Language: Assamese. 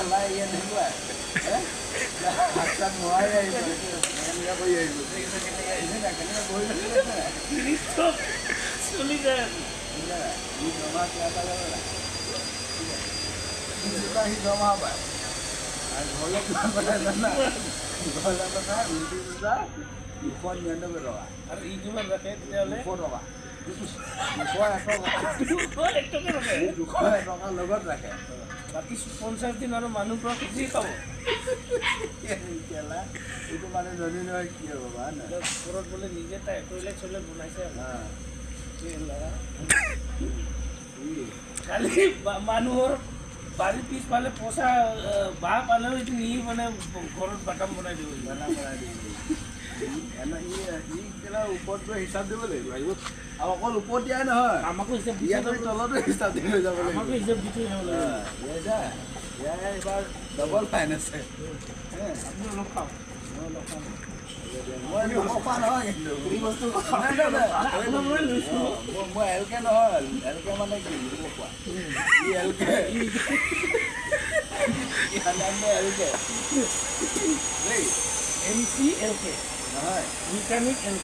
কেলা এনেকুৱা হাত চাত মোহাৰি আহিব, এনেকুৱা কৰি আহিব, কেনেকৈ বহি চলি যায়। ই দৰমহা কিবা এটা যাব নাই, সি দৰমহা পায় আৰু ঘৰলৈ কিমান পঠায় জানা? ঘৰলৈ পঠায় 29,299 টকা। আৰু ই কিমান ৰাখে তেতিয়াহ'লে? 200 টকা, 201 টকা। 201 টকা ৰাখে। 201 টকাৰ লগত ৰাখে। বাকী 50 দিন আৰু মানুহৰ পৰা খুজি খাব। কেলা, এইটো মানুহ ধনী নহয়, কি হ'ব বা নাই? ঘৰত বোলে নিজে তাই টয়লেট চয়লেট বনাইছে। কালি মানুহৰ বাৰীৰ পিছফালে পচা বাঁহ পালেও এইটো নি মানে ঘৰত বাটাম বনাই দিব। বাটাম বনাই দিব। এনে ই কেলা ওপৰত গৈ হিচাপ দিব লাগিব আৰু অকল ওপৰত দিয়াই নহয়, আমাকো হিচাপ ইয়াত তলতো হিচাপ দি লৈ যাব লাগিব। আমাকো হিচাপ দি থৈ যাব লাগিব। ইয়াৰ এইবাৰ ডবল ফাইন আছে। আপুনি অলপ খাওক। মই অলপ খাম। মই খোৱা নহয় কিন্তু বস্তু লৈছোঁ। মই এলকে নহয়। এলকে মানে কি? লোক খোৱা। ই এলকে, এলকে দেই। এম চি এল কে। নহয়। Mechanic L.